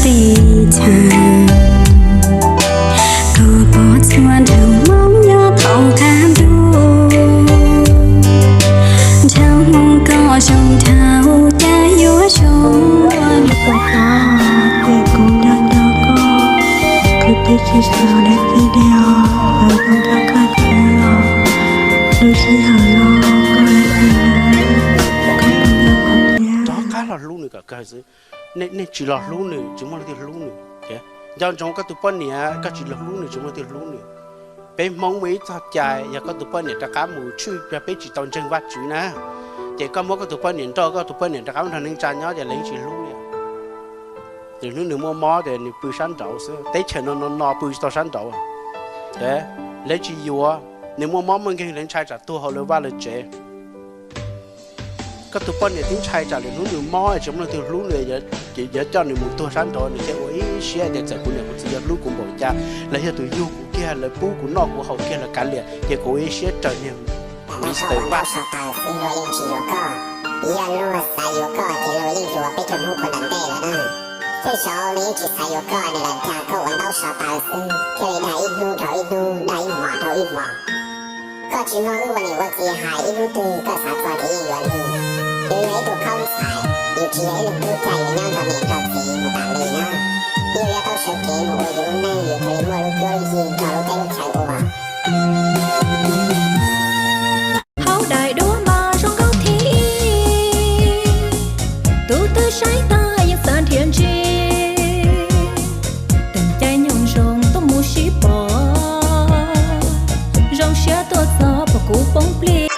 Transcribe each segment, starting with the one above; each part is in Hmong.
Tej thaum tuag pov txhua nraug Hmoob nyob thaum qab ntuj, nraug Hmoob koj zoo dhau cas yuav zoo. Ib puas qhov ces kuv nco nco koj, kuv twb tsis xav daim video ntawd zoo rau koj thiab los, lub sij hawm no koj hais tias koj puas nco kuv thiab. Rov qab los hlub nws kom kawg xwb. Nej tsis los hlub nws tsis muaj leej twg hlub nws. Nco ntsoov koj tus poj niam, koj tsis los hlub nws tsis muaj leej twg hlub nws. Peb Hmoob muaj ib txoj cai, yog koj tus poj niam rov qab mus tshwj yog peb tsis tau ntseeg Vajtswv na, ces koj muab koj tus poj niam nrauj, koj tus poj niam rov qab mus nrog neej tsa nyob ces lawv yeej tsis hlub li. Nws hnub nws muaj mob ces nws pw sab nraud xwb, teb chaws no no no pw tsis tau sab nraud. Lawv tsis yuav, nws muaj mob muaj nkeeg lawv ntshai tsam tuag hauv lawv vaj lawv tsev. Koj tus poj niam twb ntshai tsam lwm hnub nws mob tsis muaj leej twg hlub nws, ces yuav coj nws mus tuag sab nraud nws thiaj ua ib siab tias txawm kuv niam kuv txiv yuav hlub kuv npaum cas, lawv yog tus yug kuv kiag, lawv pub kuv noj kuv haus kiag los kav liam, ces kuv ua ib siab raws niag. Ntau tsaus ntau tsaus taws xwb luag yeej tsis yuav koj. Yog luag xav yuav koj ces luag yeej yuav peb tug hnub puag nram ntej lawm na. Tej zaum nws yeej tsis xav yuav koj, nws lam dag koj ua ntaub so taw xwb, thiaj li dag ib hnub dhau ib hnub, dag ib hmos dhau ib hmos. Koj tsis mloog wb ua niam ua txiv hais, ib hnub twg koj xav txog ces yeej yuav li. Yus yog ib tug khaub ntxhais, yus tsis yog ib leeg tub cag yuav nyob nrog niam nrog txiv mus tas li na. Yus yuav tau sawv kev mus ua yus lub neej, yus thiaj li muaj lub cuab lub yig nrog lub teb lub chaw ua. Hauv daim duab mas zoo nkauj thiab, tus twg saib tag yeej xav nrhiav ntsib. Teem caij nyoog zoo tuaj mus sib pom, zoo siab tuaj txog pom kuv poob plig.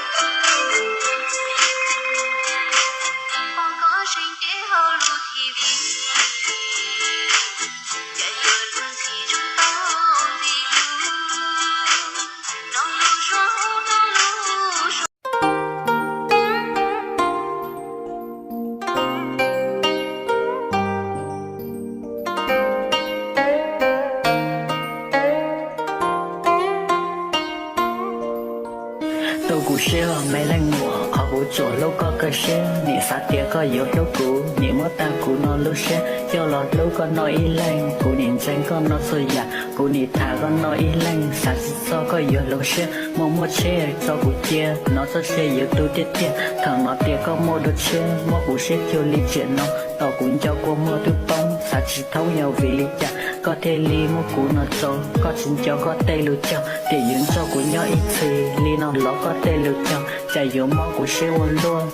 Tu kuv siab me leej muam, qhov kuv tsuas hlub koj kawg siab. Nim xav tias koj yuav hlub kuv, nim muab tag kuv no lub siab. Coj los hlub koj no ib leeg, kuv nim ntseeg koj no txhua yam, kuv nim tham koj no ib leeg. Xav tsis txog koj yuav hloov siab, muaj muaj tsheb tso kuv cia, hnov txoj sia yuav tu tiag tiag. Thaum hnov tias koj muaj dua tshiab, muab kuv siab cuag li tsiaj no, tom kuv nco kua muag twb poob. Xav tsis thoob yog vim li cas koj thiaj li muab kuv no tso, koj tsis nco koj tej lus cog, tiam yuav nrog kuv nyob ib txhis li no los koj tej lus cog, cas yuav mob kuv siab ua luaj.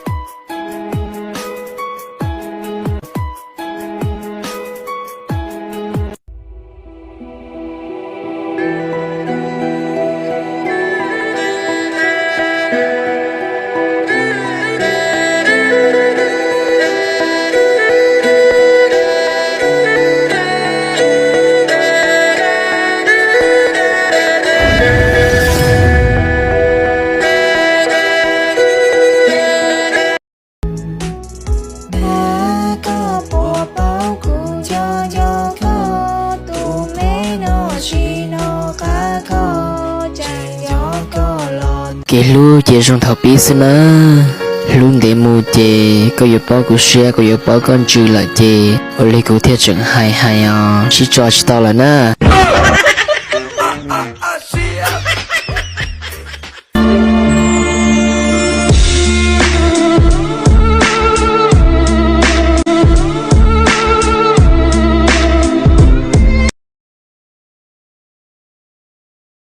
Koj puas paub kuv nco nco koj, tus me no tsis noj qab koj, tseem nco koj los. Kev hlub ces zoo thaum pib xwb na, hlub ntev mus ces koj yuav paub kuv siab, kuv yuav paub koj ntsws lawm ces ua li kuv thiaj tseem hais hais os, sib tso tsis tau lawm na.